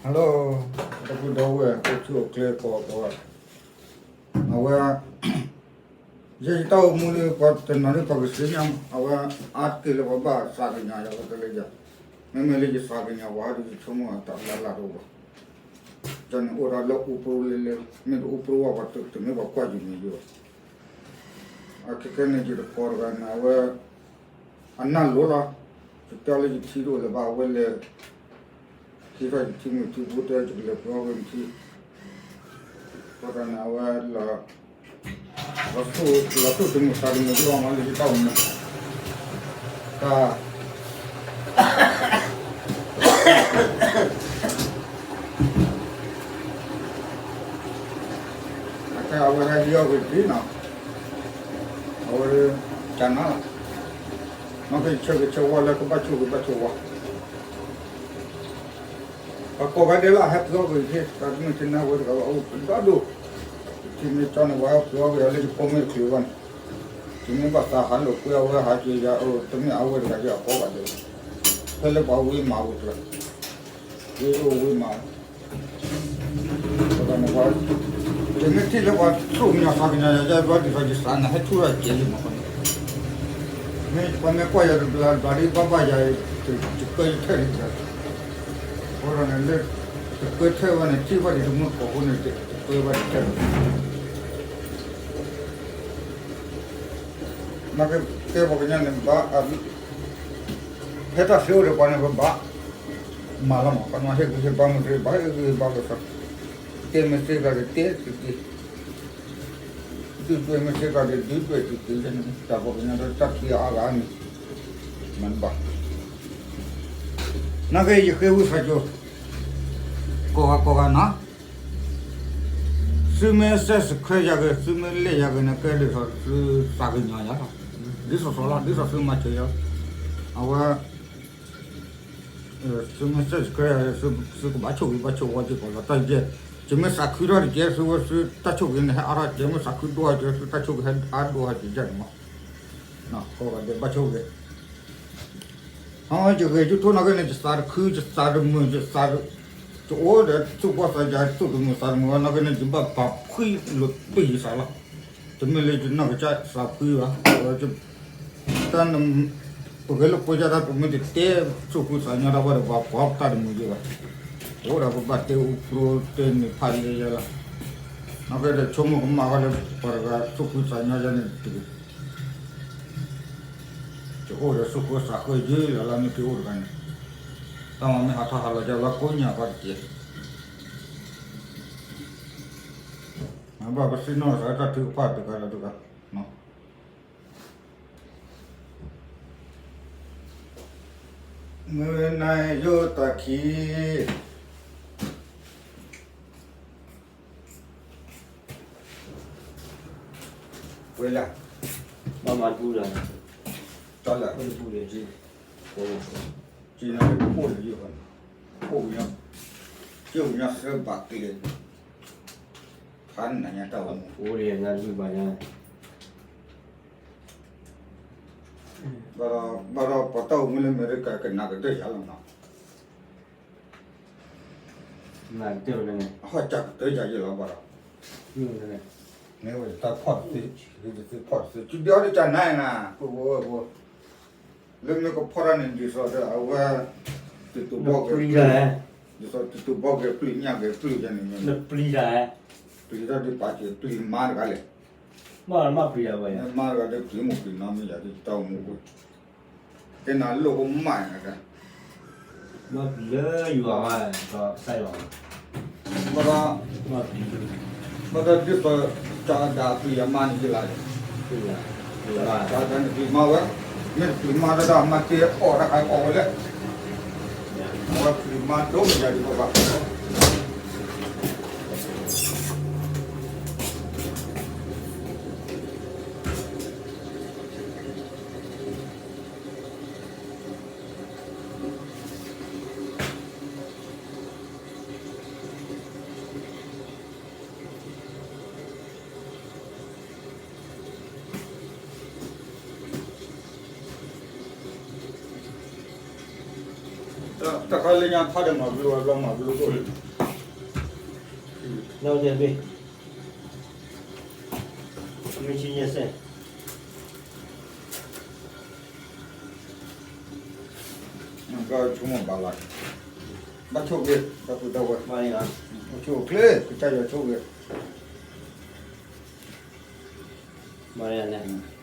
Hello, ဒီပုၢ်ဒီဝဲၢ် အိၣ်ဆူၣ်အိၣ်ချ့ကိးဂၤကိးဂၤ, အဝဲ ယဲယတၢ်အိၣ်မူလၢပှၤတနီၤလၢပှၤကစံးညါ အဝဲအါတက့ၢ်လၢပှၤဘၣ်သးကညီၤယၤ ပှၤတလဲယၤ, မ့မ့ၢ်လၢယသးကညီၤပှၤဟဲဒီးယဆိကမိၣ်အတၢ်လၢ်လၢ်တအိၣ်ဘၣ်, ယန့ၣ်အိၣ်ဒီးလၢအိၣ်ပြိလၢလၢ မ့ၢ်တအိၣ်ပြိဝဲပှၤတ တမ့ၢ်ပှၤကွၢ်ယမံၤယိာ်, အခဲခဲန့ၣ်ယတကိးတဂၤန့ၣ် အဝဲ အနၢ်လိၤလီၤ, ယတဲလၢယထံတအိၣ်လၢၤဘၣ် အဝဲလဲၤ ဟံးထီၣ်ယထံမုၢ်ထံဖိတဲ ယကလဲၤပှ့ၤအီၣ်ဝဲနထံ, အဃိသတးန့ၣ် အဝဲ လီၤ လီၤသူၣ်တမုာ်သးတမုာ်ဒံးဘၣ်မးလၢယတၢ်အိၣ်မူ, တၢ် အဝဲဟဲဟံးအီၣ်က့ၤတက့ၢ်နီၤ, အဝဲ ကနၤလီၤ, နီၢ်က့ၤဆၢဂ့ၤဆၢဝါလၢကဘၣ်ဆိၣ်ဂ့ၤဘၣ်ဆိၣ်ဝါ ပှၤကိးဂၤဒဲးလၢအဟဲပှ့ၤအီၣ်က့ၤယထံ တၢ်တမ့ၢ်ထံနၢ်ဝဲတဂၤဘၣ် အိၣ်ပှဲၤဒီဒိၣ်, ထံမ့ၢ်ကၠီန့ၣ် ပှၤဟဲပှ့ၤအီၣ်က့ၤယၤလၢယဖိမ့ၢ်ချုးဘၣ်န့ၣ်, ယမ့ၢ်ဘၣ်သးဟးလိာ်ကွဲအဝဲဟးက့ၤယၤ တမ့ၢ်အဝဲတဂၤဒ်အကိးဂၤဒဲး, ဖဲလၢပှၤဝံမၤဝံၤကျၢၤ, ဝံအိၣ်ဝံမၤ ပှၤ ယမ့ၢ်ထံၣ်လၢပှၤဆိၣ်ကညီၤသးကညီၤယၤ ယဘၣ်ဒ်သိးယသးန့ၣ် ဟဲထူၣ်ထီၣ်ကဲးလံမးဃီန့ၣ်, မ့ၢ်ပှၤမ့ၢ်ကွၢ်ယၤတဘျီဘျီဒ်ဘၣ်ဘၣ်ယၤ ယကၢယထဲၣ်လံ, အဃိဒီးန့ၣ်လၢ တကၢထဲၣ်ဝဲန့ၣ် ထံၣ်ဘၣ်ဒံးတမုၢ်ကိးဖိန့ၣ် တကၢဘၣ်ဒံးထဲၣ်လီၤ, နကတဲပှၤကညီန့ၣ် ဘၣ် ဖဲတၢ်သ့အိၣ်ဒီးပှၤန့ၣ် ပဘၣ်မၤလီၤမး ပှၤမၤဟ့ၣ်ဂံၢ်ဟ့ၣ်ဘါမ့ၢ်သ့ ဘၣ်ဟ့ၣ်ဂံၢ်ဟ့ၣ်ဘါကစီၤ, တဲမ့ၢ်သ့ကျါဒီးတဲတက့ၢ်, ဒုၣ်ဒွဲၣ်မ့ၢ်သ့ကျါဒီး ဒုၣ်ဒွဲၣ်တက့ၢ်န့ၣ် တၢ်ပှၤကညီဒီးတၢ်ခံအါဂၤအါမံၤ, မၤတဘၣ်, နကယဃ့ဝံသးစူၤ ကိးဂၤကိးဂၤနီၤ, သုမ့ၢ် subscribe ယၤဂ့ၤ သုမ့ၢ်လဲၣ်ယၤဂ့ၤန့ၣ် ကဲဒ်သိးသုသးကညီၤယၤလီၤ, ဒ်သိးသိးလီၤ ဒ်သိးသုမၤစၢၤယၤ, အဝဲ သုမ့ၢ် subscribe ယၤဂ့ၤ သုကဘၣ်ဆိၣ်ဂ့ၤဘၣ်ဆိၣ်ဝါစ့ၢ်ကီးလီၤ, တၢ်ယဲ ယမ့ၢ်သးခုထီၣ်တက့ၢ် သုဝဲသုတၢ်ဆိၣ်ဂ့ၤန့ၣ် ဟဲအါထီၣ်က့ၤ မ့ၢ်သးခုဒိၣ်ထီၣ်က့ၤ သုတၢ်ဆိၣ်ဂ့ၤဟဲအါဒိၣ်ထီၣ်က့ၤယၤန့ၣ်မး, ကိးဂၤဒဲးဘၣ်ဆိၣ်ဂ့ၤ ဟီ ယဂဲၤယိၣ်ထိၣ်နီၢ်ကီၢ်န့ၣ် ယသးတခု ယသးတမုာ် ယသး ယအိၣ်ဒီးသူၣ်ဘီၣ်သးစၢ် သူၣ်တမုာ်သးတမုာ်ဘၣ်နီၢ်ကီၢ်န့ၣ် ယဘၣ်ပာ်ဖှံလိာ်ပ့ၢ်ယသးလီၤ, တမ့ၢ်လၢယနီၢ်ကစၢ်သးဖှံဘၣ်, တၢ် ပဂဲၤလိာ်ကွဲယၤတၢ် ပမ့ၢ်တတဲသူၣ်ဖှံသးညီတၢ်ဘၣ်ဒီး ပှၤပှၤတၢ်တမုာ်ယဲဘၣ်, အိၣ်ဒီးပဘၣ်တဲအူပြိတဲန့ၣ်ဖးလဲၢ်ယဲလီၤ, နီၢ်ကီၢ်ဒီးဆိကမိၣ်ကမၣ်ဃီလၢ ပှၤတဂၤသူၣ်ဖှံသးညီယဲန့ၣ်တဂ့ၤ ယအိၣ်ဒီးသူၣ်ဃၢသးဃၢယဲလီၤလၢမ့ၢ်က့ၤအိၣ်တဂၤန့ၣ်, တၢ်မၤမ့ၢ်ဟးထီၣ်ဟးလီၤယၤလၢကိးညါကီၢ်တက့ၢ်, ဘၣ်ပသ့ၣ်နီၣ်သးတၢ်ထုကဖၣ်တဂၤဒီးတဂၤ, မုၢ်နၤယိၣ်တၢ်ခံ ဝဲလၢ ဘၣ်မၤတပူၤလၢ တၢ်လၢ တပူၤလၢ က့နၤလၢအိၣ်လၢယိၣ်ဃီန့ၣ် အိၣ်ဝဲ က့ဝဲညါသၢဘးကျဲ ဖးနၤညါတၢ်အိၣ်မူ အိၣ်လၢနၤလုၢ်ဘၣ်ညါ ဘၣ်ဒီး ဘၣ်ဒီးပှၤတၢ်အိၣ်မူလၢအမဲရကၤ ကနၣ်ကတၢၢ်ယၤလီၤနီၤ နၢ်ကတၢၢ်ဝဲန့ၣ် အဟီၣ်ကၢ်ကတၢၢ်ယၤယဲလီၤဘၣ်ဒီး မ့ၢ်ဝဲန့ၣ် မ့ၢ်ဝဲတၢ်ဖီၣ်တသ့ တသ့ဖီၣ်တသ့ စုဒုအီၤဒ်ကနၤနၤ ပဝဲဝဲ လၢမ့ၢ်ကဖီၣ်တၢ်န့ၣ် ဒ်သိးဒီးအဝဲ တတူၢ်ဘီၣ်ကဲၤပျုၢ် ဒ်သိးတတူၢ်ဘီၣ်ကဲၤပျုၢ် ညၣ်ကဲၤပျုၢ်ယဲန့ၣ် ပျံၤတၢ်ဒ်ပာ်စၢၤပျံၤမါတဂၤလဲၣ် မ့ၢ်မါတဂၤဒီးပျံၤမုၢ်ပျံၤနီၢ်မ့ၢ်ယၤဒ်တၢ်အိၣ်မူအဃိ ကဲနၤလိၣ်ကမၣ်နၤ မ့ၢ်ပျံၤလၢယွၤဝဲ ဒီးကစၢ်ယွၤ ဘၣ်ဒီး ဘၣ်ဒီးဒ်သိး ကၠီအဒၣ်ပျံၤအမါန့ၣ်ယလၢ်လဲၣ် ကၠီအဒၣ်န့ၣ်ပျံၤမါဝဲ မ့ၢ်တပျံၤမါတၢ်ဒီးအမါတဲအီၣ်တၢ်ခါအီၣ်ဝဲလဲၣ် အဝဲပျံၤမါဒိၣ်မးယၤဒ်ဘၣ်ဘၣ် တ တခါလၢညါထါဒီးမၤဘျိဝဲဘျီ မၤဘျိဒိၣ်လံ, နီၢ်ကဲဘ့ၣ်, မ့ၢ်ဆံယဲၢ်စဲး, ဘၣ်ဆိကမိၣ်ဘၣ်လီၤ, ဘၣ်ဆိၣ်ဂ့ၤ ဒီပုၢ်ဒီဝဲၢ်, အိၣ်ဆူၣ်အိၣ်ချ့ ကစၢ်ယွၤဆိၣ်ဂ့ၤ, မၤန့ၣ်